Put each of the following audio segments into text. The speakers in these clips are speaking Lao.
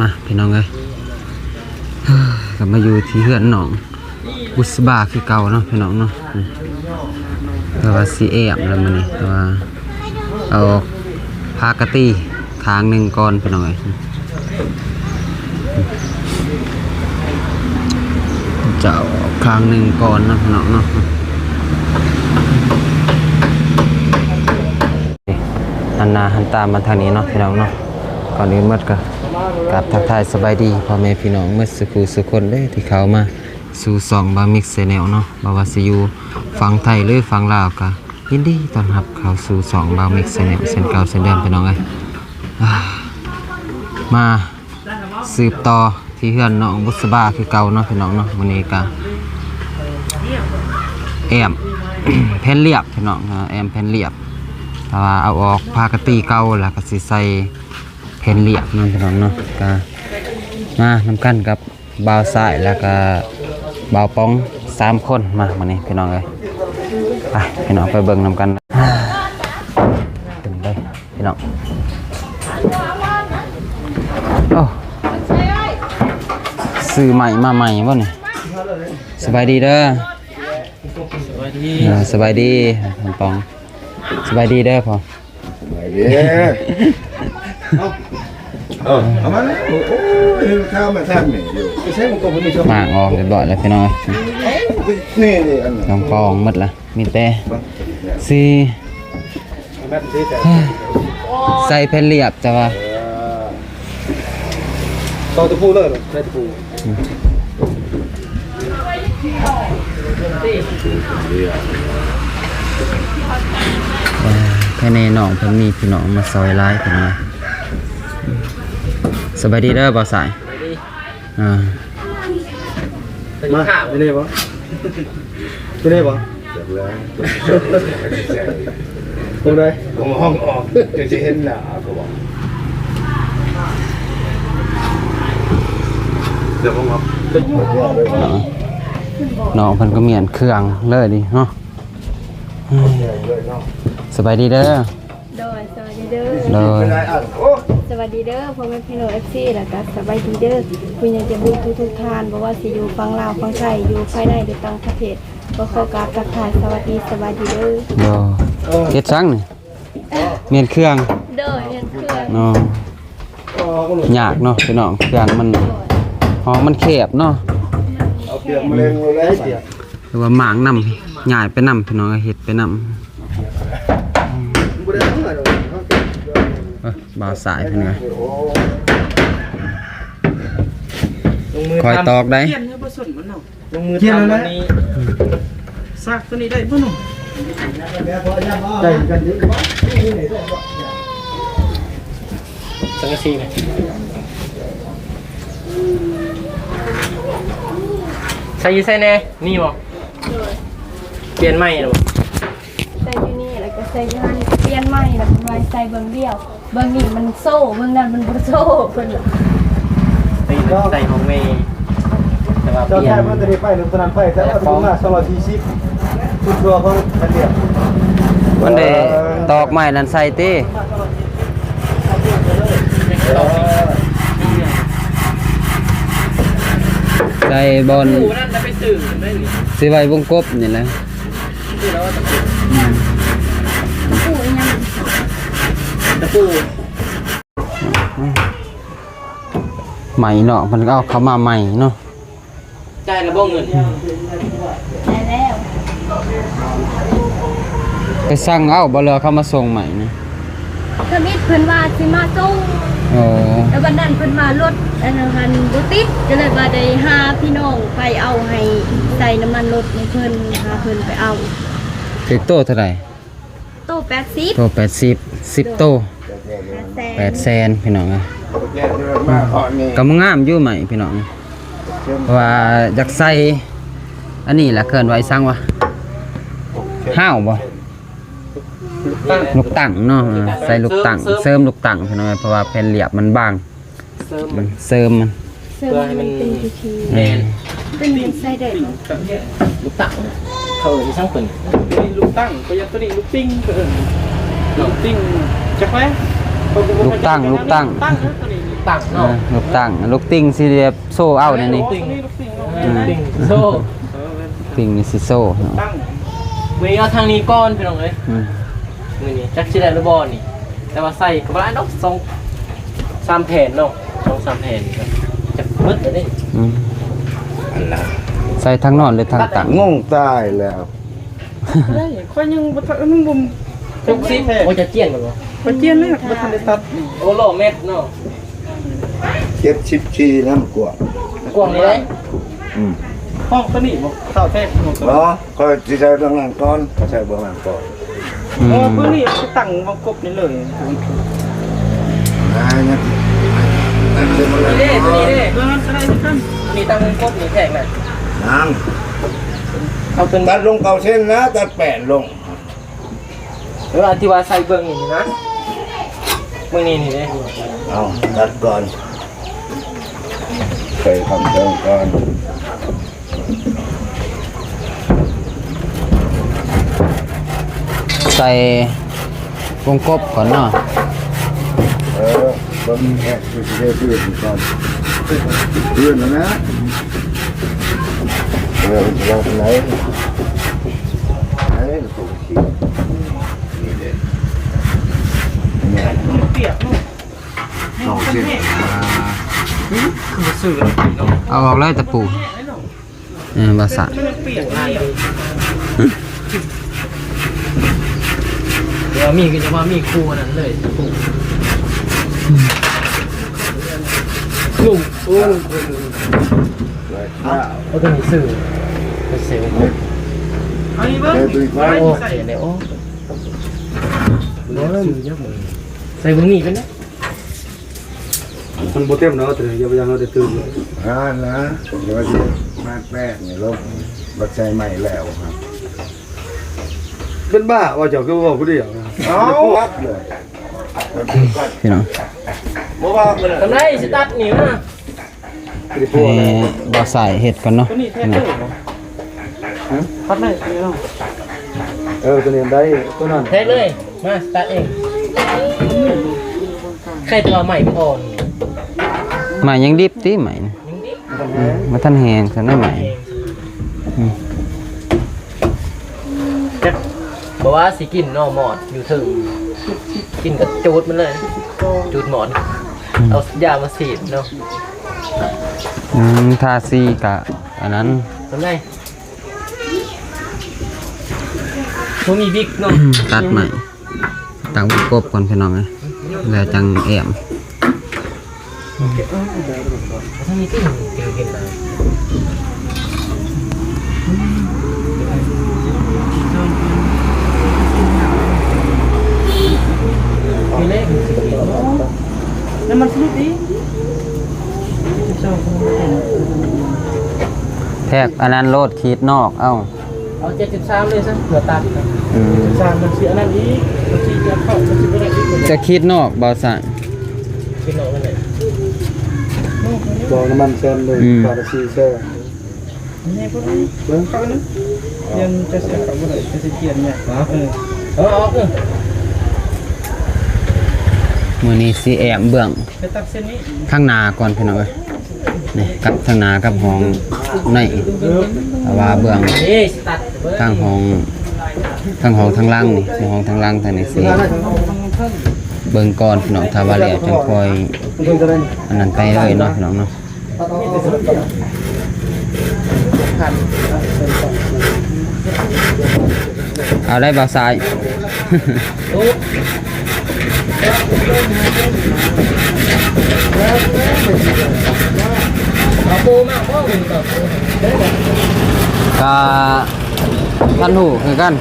ອ່ະ ພີ່ນ້ອງເອີຍ ກໍມາຢູ່ທີ່ເຮືອນນ້ອງບຸດສະບາຄືເກົ່າເນາະ ພີ່ນ້ອງເນາະ. ແຕ່ວ່າຊິແອ້ມແລ້ວມື້ນີ້ ແຕ່ວ່າເອົາອອກຜ້າກະຕີຂ້າງໜຶ່ງກ່ອນ ພີ່ນ້ອງເອີຍ. ຈະເອົາອອກຂ້າງໜຶ່ງກ່ອນເນາະ ພີ່ນ້ອງເນາະ. ຫັນໜ້າຫັນຕາມາທາງນີ້ເນາະ ພີ່ນ້ອງເນາະ. ກ່ອນອື່ນໝົດກໍກາບທັກທາຍສະບາຍດີພໍ່ແມ່ພີ່ນ້ອງໝົດສູ່ຜູ້ສູ່ຄົນເດີ້ ທີ່ເຂົ້າມາສູ່ຊ່ອງບ່າວມິກແຊນແນວເນາະ. ບໍ່ວ່າຊິຢູ່ຝັ່ງໄທ ຫຼື ຝັ່ງລາວ ກໍຍິນດີຕ້ອນຮັບເຂົ້າສູ່ຊ່ອງບ່າວມິກແຊນແນວເຊັ່ນເກົ່າເຊັ່ນເດີມ ພີ່ນ້ອງເອີຍ. ອ່າ ມາ ສືບຕໍ່ທີ່ເຮືອນນ້ອງບຸດສະບາຄືເກົ່າເນາະ ພີ່ນ້ອງເນາະ. ມື້ນີ້ກະແອ້ມແຜ່ນລຽບ ພີ່ນ້ອງ ແອ້ມແຜ່ນລຽບ ແຕ່ວ່າເອົາອອກຜ້າກະຕີເກົ່າ ແລ້ວກະຊິໃສ່ແຜ່ນລຽບເນາະ ພີ່ນ້ອງເນາະ. ກະມານຳກັນກັບບ່າວຊາຍ ແລ້ວກະບ່າວປອງ ສາມຄົນມາມື້ນີ້ ພີ່ນ້ອງເອີຍ. ໄປ ພີ່ນ້ອງໄປເບິ່ງນຳກັນ ເປັນໄດ ພີ່ນ້ອງ. ໂອ້ ຊື້ໃໝ່ມາໃໝ່ບໍ່ນີ້? ສະບາຍດີເດີ. ສະບາຍດີ ເອີ ສະບາຍດີ ທ່ານປອງ. ສະບາຍດີເດີພໍ່. ສະບາຍດີ. ເອົາ ເອົາມາແລ້ວ. ໂອ້ຍ ຂ້າມາທາງນີ້ຢູ່ ໄປໃຊ້ມັນກໍບໍ່ມີຊ່ອງ ມ້າງອອກຮຽບຮ້ອຍແລ້ວ ພີ່ນ້ອງ. ນີ້ ນີ້ ອັນນັ້ນ ນ້ອງປອງໝົດລະ ມີແຕ່ ໃສ່ແຜ່ນລຽບ ແຕ່ວ່າ ເອີ ຕໍ່ຕະປູເລີຍ ໃສ່ຕະປູ. ເອີ ພາຍໃນນ້ອງເພິ່ນມີພີ່ນ້ອງມາຊ່ອຍຫຼາຍ ພີ່ນ້ອງ. ສະບາຍດີເດີ ບ່າວສາຍ. ອ່າ ມາ ຢູ່ນີ້ບໍ່? ຢູ່ນີ້ບໍ່? ຈັກແລ້ວ ບໍ່ໄດ້ ບໍ່ມາຫ້ອງອອກ ຈະຊິເຫັນໜ້າ ເຂົາບອກ ດຽວບໍ່ມາ. ນ້ອງເພິ່ນກໍມ້ຽນເຄື່ອງເລີຍນີ້ເນາະ. ສະບາຍດີເດີ. ໂດຍ ສະບາຍດີເດີ. ໂດຍ ສະບາຍດີເດີ ພໍ່ແມ່ພີ່ນ້ອງ ເອັຟຊີ ແລ້ວກະສະບາຍດີເດີ ຜູ້ໃຫຍ່ໃຈບຸນທຸກໆທ່ານ ບໍ່ວ່າຊິຢູ່ຝັ່ງລາວ ຝັ່ງໄທ ຢູ່ພາຍໃນ ຫຼື ຕ່າງປະເທດ ກໍຂໍກາບທັກທາຍສະຫວັດດີ ສະບາຍດີເດີ. ໂດຍ ເຮັດສັງນີ້? ມ້ຽນເຄື່ອງ. ໂດຍ ມ້ຽນເຄື່ອງ. ເນາະ ຍາກເນາະ ພີ່ນ້ອງ ເຄື່ອງມັນ ຫ້ອງມັນແຄບເນາະ. ເອົາເຄື່ອງມາເລັງເອົາແລ້ວ ຫຼືວ່າມ້າງນຳ ຍ້າຍໄປນຳ ພີ່ນ້ອງເອີຍ ເຮັດໄປນຳ. ບໍ່ໄດ້ເອົາດອກ ເອີ ບ່າວສາຍເພິ່ນວ່າ ຄ່ອຍຕອກໄດ໋. ລງມືທຳ ປ່ຽນໃຫ້ບໍ່ສົນມັນເນາະ ລງມືທຳອັນນີ້. ສາກຕົວນີ້ໄດ້ບໍ່ເນາະ? ໄດ້ຄືກັນເດ້. ສັງກະສີນະ ໃສ່ຢູ່ໃສແດ່? ນີ້ບໍ່? ໂດຍ ປ່ຽນໃໝ່ແລ້ວບໍ່? ໃສ່ຢູ່ນີ້ ແລ້ວກໍໃສ່ຢູ່ຫັ້ນ ປ່ຽນໃໝ່ ແລ້ວເພິ່ນວ່າໃສ່ເບິ່ງດຽວ ເບິ່ງນີ້ມັນໂຊ ເບິ່ງນັ້ນມັນບໍ່ໂຊ ເພິ່ນວ່າ. ໃສ່ຂອງແມ່ ແຕ່ວ່າປ່ຽນ ເຈົ້າໃຊ້ມັນຕົວນີ້ໄປ ຕົວນັ້ນໄປ ແຕ່ວ່າຕົວນັ້ນສອງຮ້ອຍສີ່ສິບ ຊຸດຕົວຂອງແຜ່ນລຽບ ມັນໄດ້ຕອກໄມ້ນັ້ນໃສ່ຕິ ໃສ່ບ່ອນຊິໄວ້ວົງກົບນີ້ແຫຼະ. ຕະປູອີຫຍັງ? ຕະປູ ໃໝ່ເນາະ ເພິ່ນກໍເອົາເຂົ້າມາໃໝ່ເນາະ. ຈ່າຍແລ້ວບໍ່ເງິນ? ຈ່າຍແລ້ວ. ໄປສັ່ງເອົາບໍ່ ຫຼືເຂົາມາສົ່ງໃໝ່ນີ້? ທຳອິດເພິ່ນວ່າຊິມາສົ່ງ. ໂອ້ ແລ້ວບັດນັ້ນເພິ່ນວ່າລົດອັນນັ້ນຫັ້ນບໍ່ຕິດ ກໍເລີຍວ່າໄດ້ຫາພີ່ນ້ອງໄປເອົາໃຫ້ ໃສ່ນ້ຳມັນລົດໃຫ້ເພິ່ນ ຫາເພິ່ນໄປເອົາ. ຖືກໂຕເທົ່າໃດ? ໂຕແປດສິບ. ໂຕແປດສິບ ສິບໂຕ ແປດແສນ ພີ່ນ້ອງເອີຍ. ກໍງາມຢູ່ໃໝ່ ພີ່ນ້ອງ ເພາະວ່າຢາກໃສ່ອັນນີ້ລະ ເອີ້ນວ່າອີ່ສັງວະ ຫ້າວບໍ່? ລູກຕັ້ງເນາະ ເອີ ໃສ່ລູກຕັ້ງ ເສີມລູກຕັ້ງ ພີ່ນ້ອງເອີຍ ເພາະວ່າແຜ່ນລຽບມັນບາງ. ເສີມ ອືມ ເສີມມັນ ເສີມໃຫ້ມັນເປັນພິທີ. ແມ່ນ ເປັນໃສ່ໄດ້ບໍ່? ລູກຕັ້ງ ເຂົາເອີ້ນອີ່ສັງເພິ່ນ? ລູກຕັ້ງ ກໍຢ່າ ຕົວນີ້ລູກຕິ່ງ ເຂົາເອີ້ນລູກຕິ່ງ ຈັກແຫຼະ. ລູກຕັ້ງ ລູກຕັ້ງ ລູກຕັ້ງ ຕົວນີ້ ຕັ້ງເນາະ ອ່າ ລູກຕັ້ງ ລູກຕິ່ງຊິແບບໂຊເອົາແນວນີ້ ລູກຕິ່ງ ເອີ ຕິ່ງໂຊ ຕິ່ງນີ້ຊິໂຊເນາະ ຕັ້ງ ມື້ນີ້ເອົາທາງນີ້ກ່ອນພີ່ນ້ອງເອີຍ ອືມ ມື້ນີ້ຈັກຊິໄດ້ຫຼືບໍ່ນີ້ ແຕ່ວ່າໃສ່ກໍບໍ່ຫຼາຍດອກ ສອງສາມແຜ່ນເນາະ ສອງສາມແຜ່ນກໍຈະໝົດແລ້ວເດ້ ອືມ ອັນລະ ໃສ່ທາງນອນຫຼືທາງຕັ້ງ ງົງຕາຍແລ້ວ ໄດ້ ຂ້ອຍຍັງບໍ່ທັນ ມັນບໍ່ ຫົກສິບ ໂອ້ ຈະຈຽນແລ້ວບໍ່ ຂ້ອຍຈຽນແລ້ວ ບໍ່ທັນໄດ້ຕັດ ໂອ້ ລໍ້ແມັດເນາະ ເຈັດສິບສີ່ນຳກວ້າງ ກວ້າງນີ້ໄດ໋ ອືມ ຫ້ອງຕົວນີ້ບໍ່ ເສົາແທ້ ບໍ່ ຂ້ອຍຊິໃສ່ເບື້ອງຫຼັງກ່ອນ ໃສ່ເບື້ອງຫຼັງກ່ອນ ອືມ ເອີ ເບື້ອງນີ້ຊິຕັ້ງວງກົບນີ້ເລີຍ ອ່າ ນີ້ເດ້ ຕົວນີ້ເດ້ ເອີ ນັ້ນກໍໄດ້ຄືກັນ ນີ້ຕັ້ງວງກົບນີ້ແທກນະ ຍັງ ເອົາຕົວນີ້ ຕັດລົງເກົ້າເຊັນນະ ຕັດແປດລົງ ເອີ ອັນທີ່ວ່າໃສ່ເບິ່ງນີ້ນະ ເບິ່ງນີ້ນີ້ເດ້ ເອົາ ຕັດກ່ອນ ໃສ່ຄຳເທິງກ່ອນ ໃສ່ວົງກົບກ່ອນເນາະ ເອີ ເບິ່ງແທກຄືຊິໄດ້ພື້ນກ່ອນ ພື້ນນັ້ນນະ ເອີ ເປັນຈັ່ງໃດ ເອີ ຕົງຊີ້ ນີ້ເດ້ ແມ່ນ ມັນປຽກເນາະ ເກົ້າເຊັນ ອ່າ ຄືບໍ່ຊື້ເນາະ ເອົາອອກເລີຍຕະປູ ເອີ ວ່າຊະ ມັນຍັງປຽກຫຼາຍຢູ່ ວ່າມີກໍຈະວ່າມີຄູ່ອັນນັ້ນເລີຍ ຄູ່ ລຸງ ໂອ້ ເອົາຕົວນີ້ຊື້ ໄປເຊວ ເອົານີ້ເບິ່ງ ໂອ້ ເສຍແລ້ວ ໂອ້ ບໍ່ຊື້ຫຍັງ ໃສ່ເບິ່ງນີ້ເປັນ ມັນບໍ່ເຕັມດອກ ຕົວນີ້ຢ່າໄປຢ່າງເຮົາໄດ້ຕື່ມ ອ່ານະ ຢ່າວ່າຊິມາແປກນີ້ລົງ ບັດໃສ່ໃໝ່ແລ້ວ ເປັນບ້າວ່າເຈົ້າຄືເວົ້າຜູ້ດຽວ ເອົາ ປັບເລີຍ ພີ່ນ້ອງ ບໍ່ວ່າກັນ ກຳໄລຊິຕັດນີ້ມາ ໃຫ້ບ່າວສາຍເຮັດກ່ອນເນາະ ຕົວນີ້ແທກເລີຍບໍ່ ຕັດໄດ້ເນາະ ເອີ ຕົວນີ້ໄດ້ ຕົວນັ້ນແທກເລີຍ ມາ ສະຕາດເອງ ໃຄແຕ່ວ່າໄມ້ມັນອ່ອນ ໄມ້ຍັງດິບຕິ ໄມ້ ຍັງດິບ ອືມ ບໍ່ທັນແຫ້ງຊັ້ນນະໄມ້ ອືມ ຈັກ ບໍ່ວ່າຊິກິນເນາະ ໝອດຢູ່ເທິງ ກິນກໍຈູດມັນເລີຍ ຈູດໝອດ ອືມ ເອົາຢາມາສີດເນາະ ອືມ ທາສີກະອັນນັ້ນ ເປັນໄງ ບໍ່ມີວິກເນາະ ຕັດໃໝ່ ຕັ້ງວົງກົບກ່ອນພີ່ນ້ອງເອີຍ ແລ້ວຈັ່ງແອ້ມ ນ້ຳມັນສະຫຼຸດອີກ ແທກອັນນັ້ນໂລດ ຂີດນອກເອົາ. ເອົາເຈັດສິບສາມເລີຍຊະ ເພື່ອຕັດນະ ອືມ ເຈັດສິບສາມມັນຊິອັນນັ້ນອີກ ມັນຊິຈະເຂົ້າ ມັນຊິບໍ່ໄດ້ອີກ ຈະຂີດນອກບໍ່ຊະ ຂີດນອກນັ້ນແຫຼະ ບໍ່ ນ້ຳມັນແຊນເລີຍ ອືມ ບາດລະສີ່ແສນ ນີ້ບໍ່ໄດ້ ເບິ່ງ ເຂົ້ານີ້ ຍັງຈະເສຍເຂົ້າບໍ່ໄດ້ ຈະຊິປ່ຽນຍາກ ເອີ ເອີ ເອີ ມື້ນີ້ຊິແອ້ມເບື້ອງ ໄປຕັດເສັ້ນນີ້ ທາງໜ້າກ່ອນພີ່ນ້ອງເອີຍ ນີ້ກັບທາງໜ້າກັບຫ້ອງໃນ ແຕ່ວ່າເບື້ອງ ເອີ ທາງຫ້ອງ ທາງຫ້ອງທາງຫຼັງນີ້ ຫ້ອງທາງຫຼັງທາງນີ້ຊິເບິ່ງກ່ອນພີ່ນ້ອງ ຖ້າວ່າແລ້ວຈັ່ງຄ່ອຍອັນນັ້ນໄປເລີຍເນາະພີ່ນ້ອງເນາະ. ເອົາໄດ້ບ່າວຊາຍ ເອົາປູມາບໍ່ມີ ກະທັນຮູ້ຄືກັນ.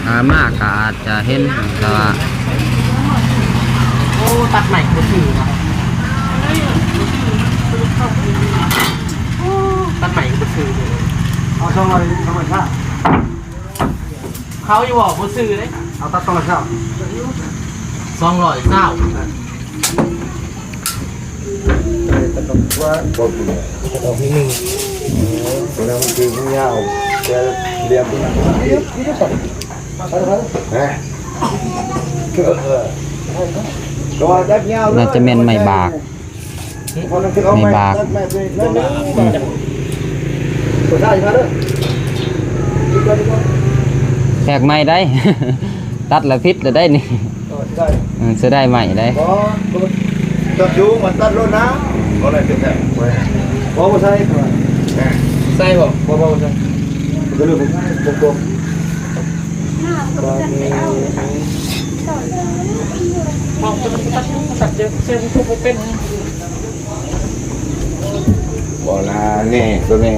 ອ່າ ມາກໍອາດຈະເຫັນ ແຕ່ວ່າ ໂອ້ ຕັດໃໝ່ບໍ່ຖືເນາະ ຕັດໃໝ່ບໍ່ຖືເລີຍ ເອົາສອງຮ້ອຍ ສອງຮ້ອຍຊາວ ເຂົາຢູ່ບໍ່ ບໍ່ຊື້ເດ້ ເອົາຕັດສອງຮ້ອຍຊາວ ສອງຮ້ອຍຊາວ. ຕັດອອກວ່າ ຕັດອອກນິດໜຶ່ງ ເວລາມັນຄືມັນຍາວ ແຕ່ເຫຼືອມັນ ຮະ ເອີ ໜ້າຈະແມ່ນໄມ້ບາກ ໄມ້ບາກ ອືມ ແທກໃໝ່ໄດ໋ ຕັດລະຜິດລະໄດ໋ນີ້ ເອີ ເສຍດາຍໄມ້ໄດ໋ ບໍ່ ຕັດຢູ່ ມັນຕັດໂລດນະ ບໍ່ໄດ້ແທກ ບໍ່ ບໍ່ໃສ່ ໃສ່ບໍ່? ບໍ່ ບໍ່ ບໍ່ໃສ່ ບໍ່ລະ ນີ້ ໂຕນີ້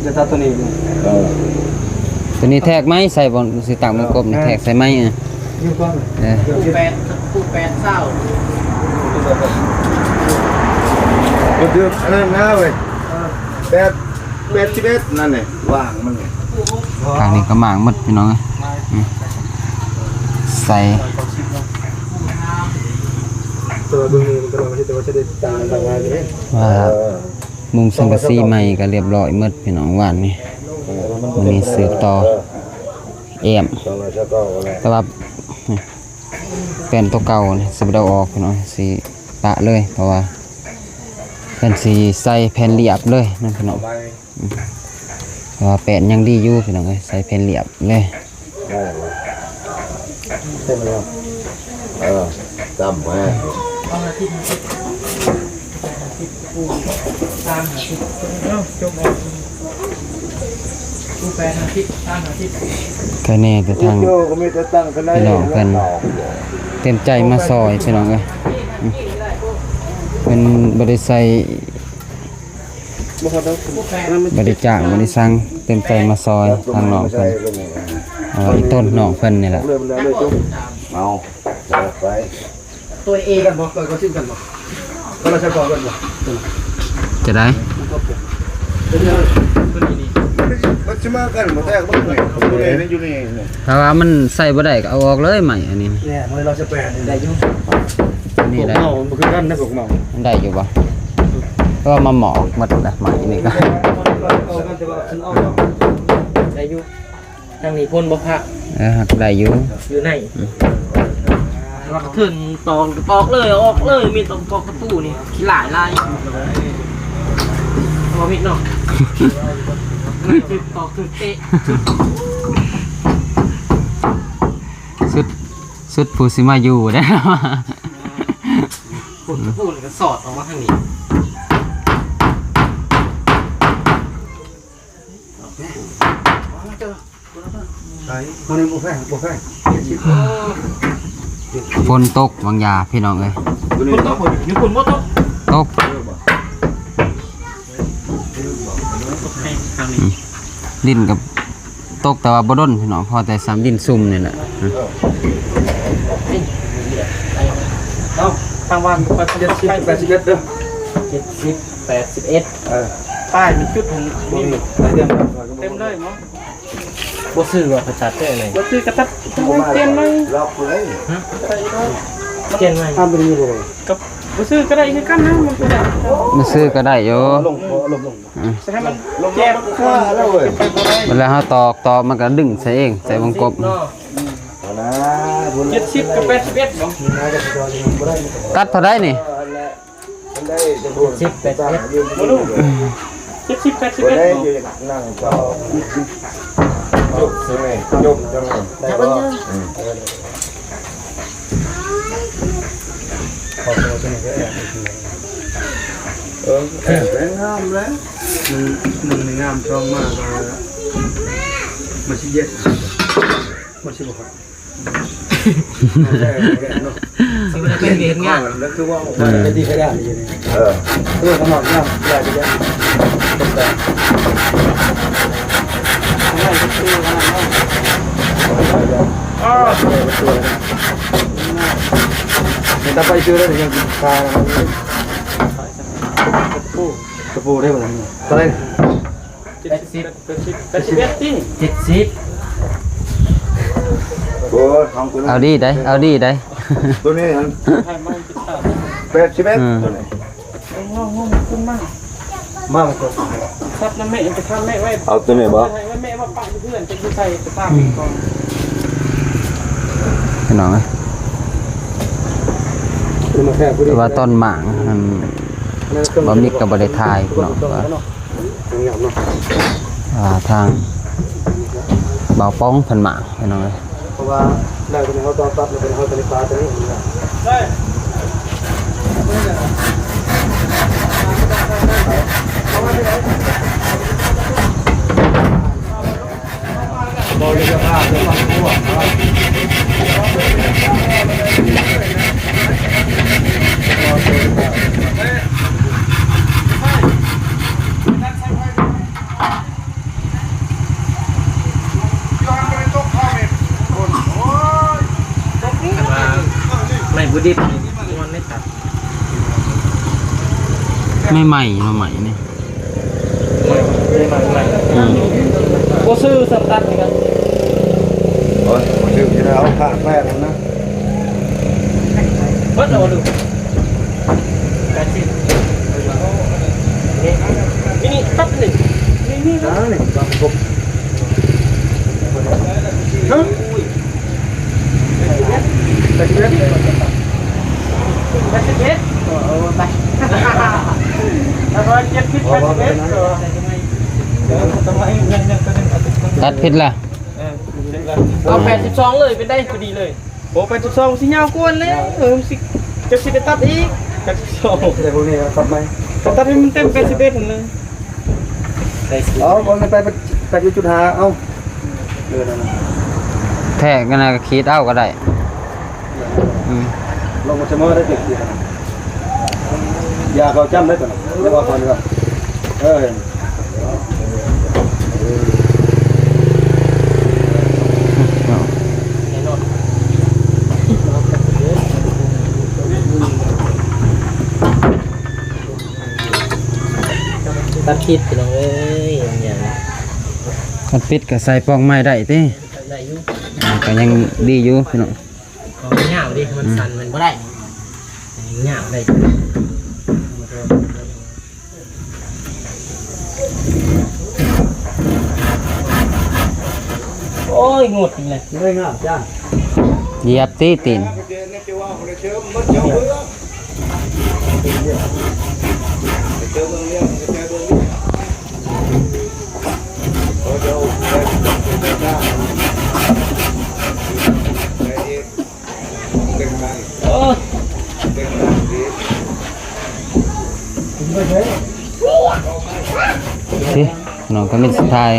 ຈະຕັດໂຕນີ້ ເອີ ໂຕນີ້ແທກໄມ້ໃສ່ບໍ່ ຊິຕັ້ງວົງກົບນີ້ ແທກໃສ່ໄມ້ ເອີ ຢູ່ກ່ອນ ເອີ ຄູ່ແປດ ຄູ່ແປດຊາວ ບໍ່ຖືກອັນນັ້ນນະເວີຍ ແປດ ແປດສິບເອັດ ນັ້ນແຫຼະ ວາງມັນນີ້ ທາງນີ້ກໍໝາກໝົດພີ່ນ້ອງເອີຍ ອືມ ໃສ່ ແຕ່ວ່າເບິ່ງນີ້ມັນກໍວ່າຊິໄດ້ຕ່າງກັນຫຼາຍເດ້ ວ່າ ເອີ ມຸງສັງກະສີໃໝ່ກໍລຽບຮ້ອຍໝົດພີ່ນ້ອງ ວານນີ້ ມື້ນີ້ສືບຕໍ່ແອ້ມ ແຕ່ວ່າແປ້ນໂຕເກົ່ານີ້ຊິບໍ່ໄດ້ເອົາອອກພີ່ນ້ອງ ຊິປະເລີຍ ເພາະວ່າເພິ່ນຊິໃສ່ແຜ່ນລຽບເລີຍນະພີ່ນ້ອງ ອືມ ແຕ່ວ່າແປ້ນຍັງດີຢູ່ພີ່ນ້ອງເອີຍ ໃສ່ແຜ່ນລຽບເລີຍ ໄດ້ບໍ່? ເຕັມແລ້ວ ເອີ ຕຳແມ່ ໃຄແນ່ແຕ່ທາງພີ່ນ້ອງເພິ່ນເຕັມໃຈມາຊ່ອຍ ພີ່ນ້ອງເອີຍ ເພິ່ນບໍ່ໄດ້ໃສ່ ບໍ່ໄດ້ຈ້າງ ບໍ່ໄດ້ສັ່ງ ເຕັມໃຈມາຊ່ອຍທາງນ້ອງເພິ່ນ ເອີ ອີ່ຕົນນ້ອງເພິ່ນນີ້ແຫຼະ ເອົາ ໄປ ຕົວເອກັນບໍ່? ເອີ ກໍຊິມກັນບໍ່? ກໍລາຊະກອກັນບໍ່? ຈະໄດ້ ມັນຊິມາກັນບໍ່ແທ້ ເບິ່ງນີ້ ຢູ່ນີ້ ຢູ່ນີ້ ຖ້າວ່າມັນໃຊ້ບໍ່ໄດ້ກໍເອົາອອກເລີຍ ໄມ້ອັນນີ້ ແນ່ ມັນລາຊະແປດນີ້ໄດ້ຢູ່ ອັນນີ້ໄດ້ ພວກເມົາ ມັນບໍ່ຄືກັນນະ ພວກເມົາ ໄດ້ຢູ່ບໍ່? ເພາະວ່າມາໝອກໝົດແລ້ວ ໄມ້ນີ້ກໍ ໄດ້ຢູ່ ທາງນີ້ພົ້ນບໍ່ພະ ເອີ ຮັກໄດ້ຢູ່ ຢູ່ໃນ ອືມ ວ່າກະເທີນຕອກ ຕອກເລີຍ ອອກເລີຍ ມີແຕ່ຕອກປະຕູນີ້ ຂີ້ຫຼ້າຍຫຼາຍ ບໍ່ມີເນາະ ຕອກຖືກເຕະ ສຸດ ສຸດຜູ້ຊິມາຢູ່ໄດ໋ ພຸ້ນ ພຸ້ນກໍສອດອອກມາທາງນີ້ ໄປ ມັນບໍ່ແພງ ບໍ່ແພງ ຝົນຕົກບາງຢ່າພີ່ນ້ອງເອີຍ ຝົນຕົກບໍ່? ຢູ່ພຸ້ນບໍ່ຕົກ? ຕົກ ຕກແຮງທາງນີ້ ອືມ ດິນກໍຕົກ ແຕ່ວ່າບໍ່ດົນພີ່ນ້ອງ ພໍແຕ່ສ່ຳດິນຊຸ່ມນີ້ແຫຼະ ອືມ ເອົາ ທາງວັນ ເຈັດສິບ ແປດສິບເອັດເດີ ເຈັດສິບ ແປດສິບເອັດ ເອີ ປ້າຍມັນຈຸດຫັ້ນ ບໍ່ມີ ເຕັມເລີຍເນາະ ບໍ່ຊື້ວ່າໄປຕັດແທ້ນີ້ ບໍ່ຊື້ກໍຕັດ ປ່ຽນໃໝ່ ລັອກເລີຍ ຮະ ປ່ຽນໃໝ່ ທຳບໍ່ໄດ້ຢູ່ບໍ່ ກໍບໍ່ຊື້ກໍໄດ້ຄືກັນນະ ມັນກໍໄດ້ ບໍ່ຊື້ກໍໄດ້ຢູ່ ລົງ ລົງ ລົງ ອືມ ໃຫ້ມັນແຈກ ເວລາເຮົາຕອກ ຕອກມັນກໍດຶງໃສ່ເອງ ໃສ່ວົງກົບ ເຈັດສິບ ກັບ ແປດສິບເອັດ ບໍ່ ຕັດເທົ່າໃດນີ້? ເຈັດສິບ ແປດສິບເອັດ ບໍ່ຮູ້ ເຈັດສິບ ແປດສິບເອັດ ບໍ່ ນັ່ງຕໍ່ ຈົບຈັ່ງໃດ ຈົບຈັ່ງໃດ ໄດ້ບໍ່? ອືມ ເອີ ແອບແລ້ວງາມແລ້ວ ໜຶ່ງ ໜຶ່ງນີ້ງາມ ສອງມາກໍມັນຊິເຢັນ ມັນຊິບໍ່ ຊິບໍ່ໄດ້ໄປເຮັດງານ ແລ້ວຄືວ່າ ເອີ ເປັນດີໃຫ້ໄດ້ຢູ່ນີ້ ເອີ ເອີ ຂ້າງນອກງາມ ຫຼາຍໄປເລີຍ ເປັນຕາໄປຊື່ແລ້ວ ຍັງກິນຄາ ຕະປູ ຕະປູໄດ້ບໍ່? ເທົ່າໃດ? ເຈັດສິບ ແປດສິບ ແປດສິບເອັດຕິ ເຈັດສິບ ໂອ້ຍ ຂອງຕົວນີ້ ເອົາດີໄດ໋ ເອົາດີໄດ໋ ຕົວນີ້ຫັ້ນ ແປດສິບເອັດ ອືມ ຕົວນີ້ ເອົາງອງຂຶ້ນມາ ມາ ສັບນຳແມ່ ໄປຖາມແມ່ໄວ້ ເອົາຕົວນີ້ບໍ່? ໃຫ້ແມ່ມາປະຢູ່ເຮືອນ ຈັກຢູ່ໃສ ໄປຖາມກ່ອນ ພີ່ນ້ອງເອີຍ. ແຕ່ວ່າຕອນໝາກຫັ້ນ ບ່າວມິກກໍບໍ່ໄດ້ຖ່າຍເນາະ ວ່າ ອ່າ ທາງບ່າວປ້ອງເພິ່ນໝາກ ພີ່ນ້ອງເອີຍ. ເພາະວ່າແລ້ວຕົວນີ້ເຮົາຕ້ອງຕັດ ແລ້ວຕົວນີ້ເຮົາຈະໄດ້ປາຕົວນີ້. ຄັນວ່າໄມ້ບໍ່ດິບນີ້ ມັນໄດ້ຕັດ ໄມ້ໃໝ່ ເນາະ ໄມ້ນີ້. ບໍ່ຊື້ສຳຕັດນີ້ກໍ ໂອ້ຍ ບໍ່ຊື້ ຈະໄດ້ເອົາຂ້າງແປ້ງນະ. ເບິດແລ້ວບໍ່ລູກ? ແປດສິບ ມິນິຕັດໜຶ່ງ ມີ ມີ ອ່າ ນີ້ ຮະ? ແປດສິບເອັດ ແປດສິບເອັດ ເອີ ເອີ ໄປ ແລ້ວກໍເຈັດສິບ ແປດສິບເອັດ ເອີ ຕັດຜິດລະ ເອີ ເອົາແປດສິບສອງເລີຍ ເປັນໄດ້ພໍດີເລີຍ. ໂອ້ ແປດສິບສອງ ມັນຊິຍາວກວ່າແລ້ວ ເອີ ມັນຊິ ເຈົ້າຊິໄປຕັດອີກ ແປດສິບສອງ ແຕ່ພວກນີ້ຕັດໃໝ່ ຕັດໃຫ້ມັນເຕັມ ແປດສິບເອັດ ຫັ້ນເລີຍ. ເອົາ ເອົາໄປ ແປດສິບເອັດຈຸດຫ້າ ເອົາ ເອີ ນັ້ນນະ ແທກນັ້ນນະ ກໍຂີດເອົາກໍໄດ້ ອືມ ລົງມາສະເໝີໄດ້ ເຈັດສິບ ຢ່າເຂົ້າຈ້ຳໄດ້ຕົວນັ້ນ ຢ່າວ່າກ່ອນດີກວ່າ ເອີ ຕັດຜິດ ພີ່ນ້ອງເອີຍ ຫຍັງ ຕັດຜິດກໍໃສ່ປ່ອງໃໝ່ໄດ້ຕິ ໄດ້ຢູ່ ອ່າ ກໍຍັງດີຢູ່ພີ່ນ້ອງ ຂອງມັນຍາວເດ້ ມັນ ອືມ ສັ້ນມັນບໍ່ໄດ້ ຍາວໄດ້. ໂອ້ຍ ງຸດອີກແລ້ວ ເລີຍງາມຈ້າ ຢຽບຕີຕີນ ໂອ້ຍ ໂອເຄ ນ້ອງກໍມີສຸດທ້າຍ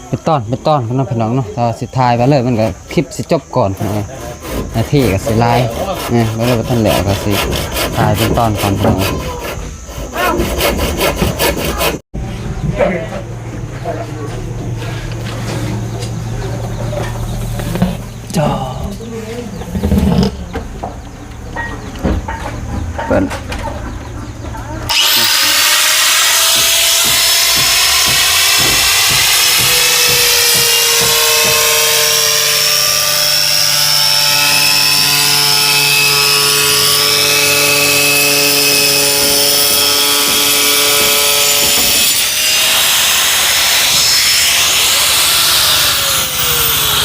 ເປັນຕອນ ເປັນຕອນເນາະ ພີ່ນ້ອງເນາະ ຖ້າວ່າຊິຖ່າຍໄປເລີຍ ມັນກໍ ຄລິບຊິຈົບກ່ອນ ເອີ ນາທີກໍຊິຫຼາຍ ເອີ ບໍ່ໄດ້ ບໍ່ທັນແລ້ວ ກໍຊິຖ່າຍເປັນຕອນກ່ອນ ພີ່ນ້ອງ. ຈອ ເພິ່ນ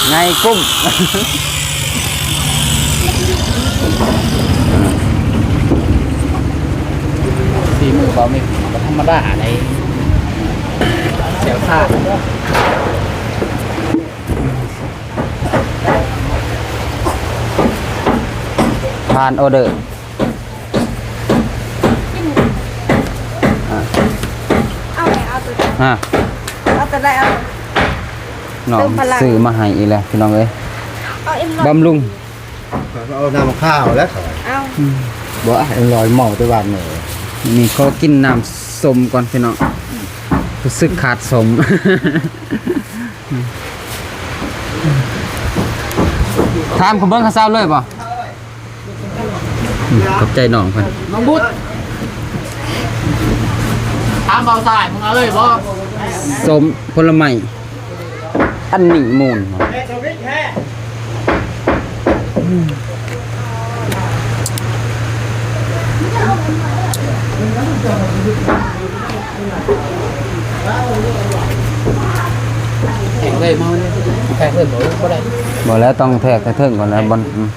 ໃຫຍ່ກຸ້ມ ສີມືບ່າວມິກບໍ່ທຳມະດາໃດ ແຊວຊາດ ຜ່ານອໍເດີ. ເອົາແຫຼະ ເອົາໂຕໃດ ຮະ ເອົາໂຕໃດ ເອົາ ນ້ອງຊື້ມາໃຫ້ອີກແລ້ວ ພີ່ນ້ອງເອີຍ ເອົາເອັມຮ້ອຍ ບຳລຸງ ເອົານ້ຳມະພ້າວແລ້ວ ເອົາ ອືມ ບໍ່ ເອັມຮ້ອຍເມົາແຕ່ຫວານເນີ ນີ້ຂໍກິນນ້ຳສົ້ມກ່ອນ ພີ່ນ້ອງ ຮູ້ສຶກຂາດສົ້ມ ຖາມເຂົາເບິ່ງ ເຂົາເຊົາເລີຍບໍ່? ອືມ ຂອບໃຈນ້ອງເພິ່ນ ນ້ອງບຸດ ຖາມເບົາຊາຍ ມຶງເອົາເລີຍບໍ່? ສົ້ມຜົນລະໄມ້ ອັນນີ້ມູນ ແທກເລີຍ ມາເລີຍ ແທກເລີຍ ບໍ່ ບໍ່ໄດ້ ບໍ່ແລ້ວ ຕ້ອງແທກແຕ່ເທິງກ່ອນແລ້ວ ບ່ອນ ອືມ.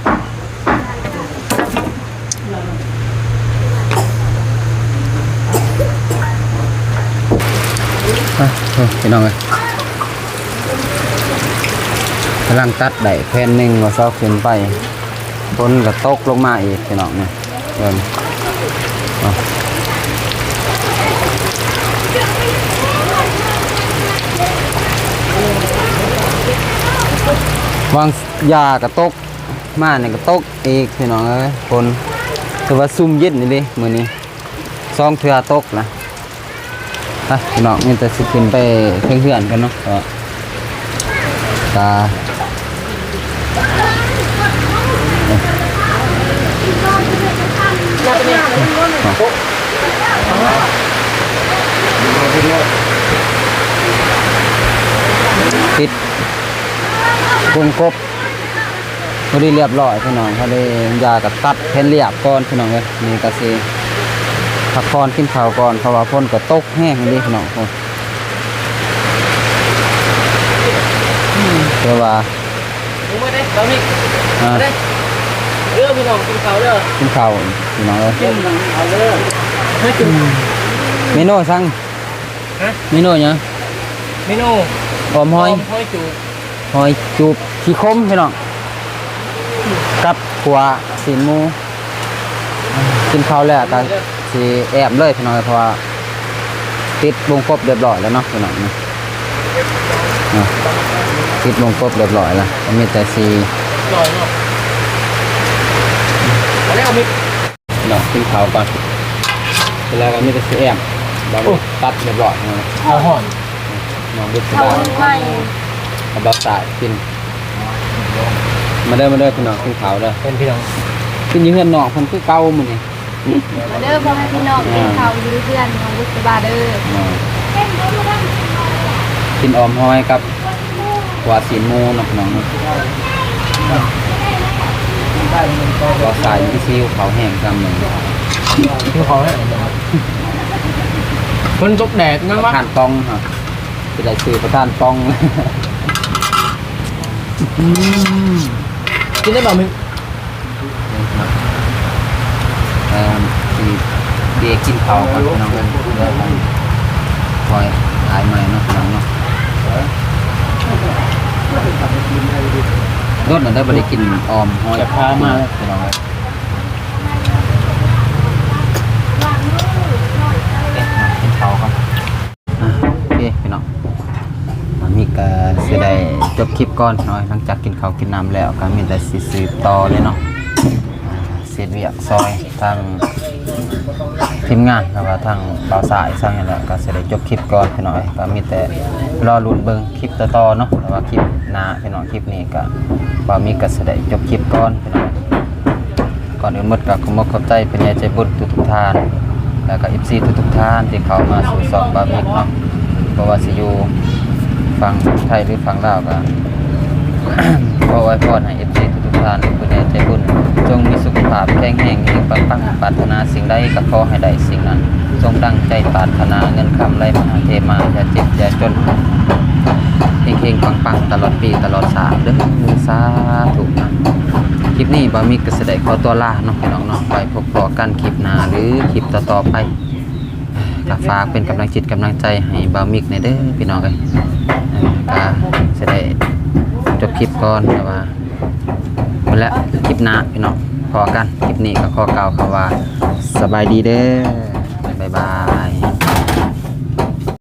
ອ່ະ ໂອ້ ພີ່ນ້ອງເອີຍ ກຳລັງຕັດໄດ້ແຜ່ນໜຶ່ງ ວ່າເຊົາຂຶ້ນໄປ ຝົນກໍຕົກລົງມາອີກ ພີ່ນ້ອງນີ້ ເບິ່ງ ວາງຢາກໍຕົກ ມານີ້ກໍຕົກອີກ ພີ່ນ້ອງເອີຍ ຝົນ ແຕ່ວ່າຊຸ່ມເຢັນອີ່ຫຼີມື້ນີ້ ສອງເທື່ອຕົກນະ. ໄປພີ່ນ້ອງ ມີແຕ່ຊິຂຶ້ນໄປເທິງເຮືອນກ່ອນເນາະ ກໍ ກະ ຕິດວົງກົບ ພໍດີລຽບຮ້ອຍພີ່ນ້ອງ ພໍດີຢາກໍຕັດແຜ່ນລຽບກ່ອນພີ່ນ້ອງເອີຍ ນີ້ກໍຊິພັກຜ່ອນກິນເຂົ້າກ່ອນ ເພາະວ່າຝົນກໍຕົກແຮງອີ່ຫຼີພີ່ນ້ອງ ໂອ້ ແຕ່ວ່າ ເດີພີ່ນ້ອງ ກິນເຂົ້າເດີ ກິນເຂົ້າພີ່ນ້ອງເອີຍ ກິນເຂົ້າເດີ ເມນູສັງ ຮະ ເມນູຫຍັງ ເມນູ ອອມຫອຍ ອອມຫອຍຈູບ ຫອຍຈູບຂີ້ຄົມພີ່ນ້ອງ ກັບຂົ້ວຊີ້ນໝູ ກິນເຂົ້າແລ້ວກໍຊິແອ້ມເລີຍພີ່ນ້ອງ ເພາະວ່າຕິດວົງກົບລຽບຮ້ອຍແລ້ວເນາະພີ່ນ້ອງ ນີ້ ເນາະ ຕິດວົງກົບລຽບຮ້ອຍແລ້ວ ກໍມີແຕ່ຊິ ອາແລ້ວມິ ເນາະ ກິນເຂົ້າກ່ອນ ເວລາກໍມີແຕ່ຊິແອ້ມ ບາງ ໂອ້ ຕັດລຽບຮ້ອຍ ເອົາຮ້ອນ ນ້ອງບຸດສະບາຍ ເອົາໃໝ່ ກັບບ່າວສາຍກິນ ມາເດີ ມາເດີພີ່ນ້ອງ ກິນເຂົ້າເດີ ເປັນພີ່ນ້ອງ ກິນຢູ່ເຮືອນນ້ອງເພິ່ນຄືເກົ່າມື້ນີ້ ມາເດີພໍ່ແມ່ພີ່ນ້ອງ ອ່າ ກິນເຂົ້າຢູ່ເຮືອນນ້ອງບຸດສະບາເດີ ອ່າ ກິນອອມຫອຍກັບ ວ່າຊີ້ນໝູເນາະ ພີ່ນ້ອງເນາະ ບໍ່ໃສ່ທີ່ຊີວເຂົ້າແຫ້ງຊ້ຳໜຶ່ງ ຫິວເຂົ້າແຫ້ງ ຝົນຕົກແດດຍັງວະ ປະທານປ່ອງ ຊິໄດ້ຊື່ປະທານປ່ອງ ອືມ ກິນໄດ້ບໍ່ ເອີ ຊິເດກິນເຂົ້າກ່ອນພີ່ນ້ອງເອີຍ ແລ້ວຄ່ອຍຖ່າຍໃໝ່ເນາະພີ່ນ້ອງເນາະ ດົນແລ້ວໄດ້ບໍ່ໄດ້ກິນອອມຫອຍ ຈະພາມາ ພີ່ນ້ອງເອີຍ ກິນເຂົ້າກ່ອນ. ອ່ະ ໂອເຄພີ່ນ້ອງ ອັນນີ້ກໍຊິໄດ້ຈົບຄລິບກ່ອນເນາະ ຫຼັງຈາກກິນເຂົ້າກິນນ້ຳແລ້ວ ກໍມີແຕ່ຊິສືບຕໍ່ເລີຍເນາະ ອ່າ ເຮັດວຽກຊ່ອຍທາງທີມງານ ແລ້ວກໍທາງບ່າວສາຍ ອີ່ຫຍັງແລ້ວ ກໍຊິໄດ້ຈົບຄລິບກ່ອນພີ່ນ້ອງ ກໍມີແຕ່ລໍລຸ້ນເບິ່ງຄລິບຕໍ່ໆເນາະ ແຕ່ວ່າຄລິບໜ້າພີ່ນ້ອງ ຄລິບນີ້ກໍ ບ່າວມິກກໍຊິໄດ້ຈົບຄລິບກ່ອນພີ່ນ້ອງ. ກ່ອນອື່ນໝົດກໍຂໍຂອບໃຈຜູ້ໃຫຍ່ໃຈບຸນທຸກໆທ່ານ ແລ້ວກໍເອັຟຊີທຸກໆທ່ານທີ່ເຂົ້າມາສູ່ຊ່ອງບ່າວມິກເນາະ ບໍ່ວ່າຊິຢູ່ຝັ່ງໄທ ຫຼື ຝັ່ງລາວ ກໍຂໍອວຍພອນໃຫ້ເອັຟຊີທຸກໆທ່ານ ແລະ ຜູ້ໃຫຍ່ໃຈບຸນ ຈົ່ງມີສຸຂະພາບແຂງແຮງ ເຮັງໆປັງໆ ປາດຖະໜາສິ່ງໃດກໍຂໍໃຫ້ໄດ້ສິ່ງນັ້ນ ຈົ່ງດັ່ງໃຈປາດຖະໜາ ເງິນຄຳໄຫຼມາເທມາ ຢ່າເຈັບຢ່າຈົນ ເຮັງໆປັງໆ ຕະຫຼອດປີຕະຫຼອດຊາດເດີ ສາທຸ. ຄລິບນີ້ບ່າວມິກກໍຊິໄດ້ຂໍຕົວລາເນາະ ພີ່ນ້ອງເນາະ ໄວ້ພົບພໍ້ກັນຄລິບໜ້າ ຫຼື ຄລິບຕໍ່ໆໄປ ກໍຝາກເປັນກຳລັງຈິດກຳລັງໃຈໃຫ້ບ່າວມິກແດ່ເດີພີ່ນ້ອງເອີຍ ກໍຊິໄດ້ຈົບຄລິບກ່ອນ ແຕ່ວ່າ ພຸ້ນແຫຼະ ຄລິບໜ້າພີ່ນ້ອງພໍ້ກັນ ຄລິບນີ້ກໍຂໍກ່າວຄຳວ່າ ສະບາຍດີເດີ ບາຍບາຍ.